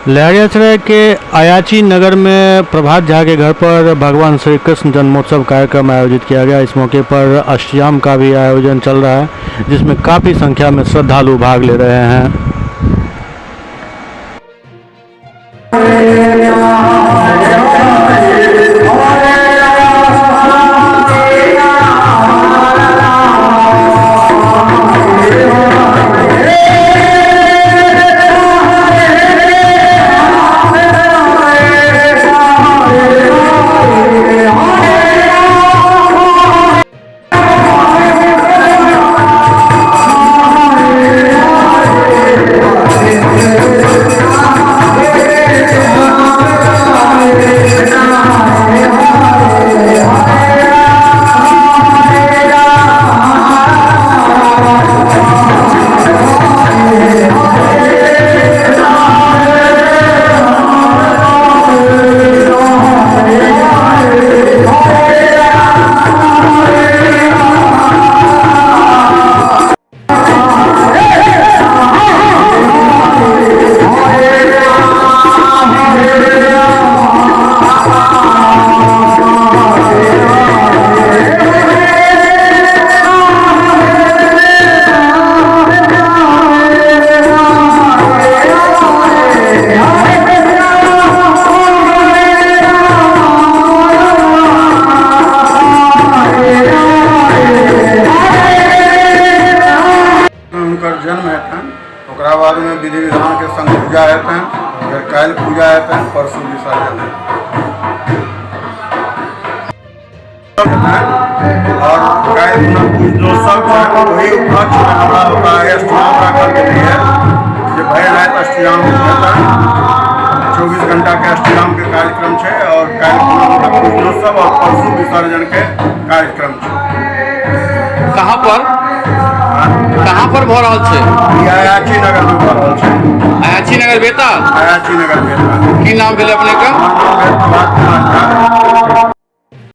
लहरियासराय के अयाची नगर में प्रभात झा के घर पर भगवान श्री कृष्ण जन्मोत्सव कार्यक्रम आयोजित किया गया। इस मौके पर अष्टयाम का भी आयोजन चल रहा है, जिसमें काफ़ी संख्या में श्रद्धालु भाग ले रहे हैं। हुनकर जन्म हेतनि, ओकरा बादमे विधि विधानके संग पूजा हेतनि, फेर काल्हि पूजा हेतनि, परसू विसर्जन हेतनि और काल्हि पुनः पूजनोत्सव छनि। ओहि उपलक्ष्यमे हमरा ओतऽ अष्टयाम राखल गेलैए जे भरि राति अष्टयाम हेतनि। 24 घंटाके अष्टयामके कार्यक्रम छै और काल्हि पुनः हुनकर पूजनोत्सव और परसू विसर्जनके कार्यक्रम छै। कहाँ पर कहाँ पर भऽ रहल छै? ई अयाची नगर मे भऽ रहल छै। अयाची नगर बेता। अयाची नगर बेता। की नाम भेल अपने के? हमर नाम भेल प्रभात कुमार झा।